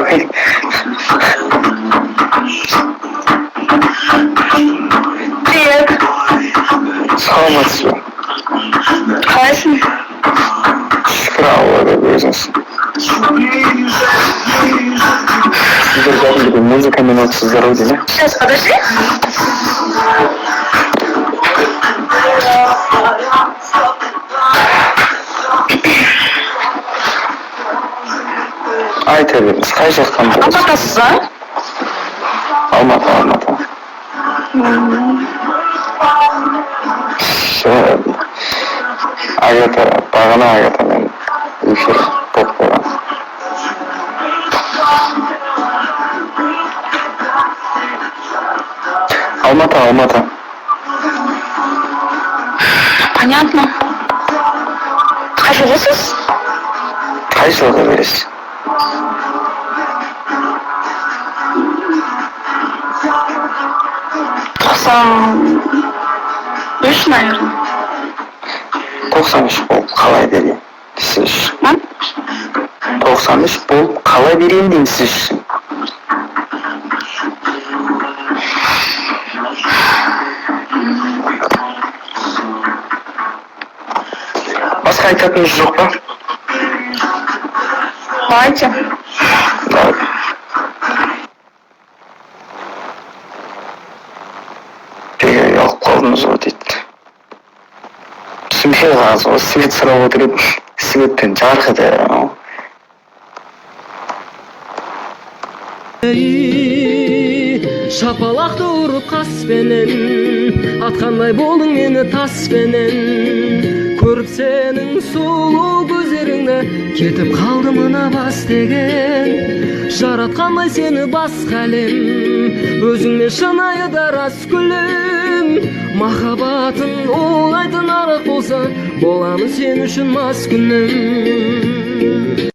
Ой. Привет. Саламатсыз ба? Қалайсың? Шүкір Аллаға, өзіңіз? Сіздер кәдімгідей музыкамен отырсыздар ғой деймін. Сейчас, подожди. Айта беріңіз, қай жақтан боласыз? Алматасыз ба? Алматы, Алматы. Всё, Агата, бағана Агатамен эфир болып қойған. Алматы, Алматы. Понятно. Қай жылғысыз? Қай жылғы бересіз? 93, наверное. 93 болып қалай берейін сіз үшін? М? 93 болып қалай берейін деймін сіз үшін. Басқа айтатыныңыз жоқ па? Давайте. Давай. Ұялып қалдыңыз ғой дейді. Түсінбей қалғансыз ғой, свет сұрап отыр едім. Светтен жарқ ете. Шапалақты ұрып қаспенен, атқандай болдың мені таспенен. Көріп сенің сұлу көздеріңді, кетіп қалды мына бас деген. Жаратқандай сені басқа әлем, өзіңмен шынайы да рас гүлім. Махаббатың улайтын арақ болса, боламын сен үшін мас күнім.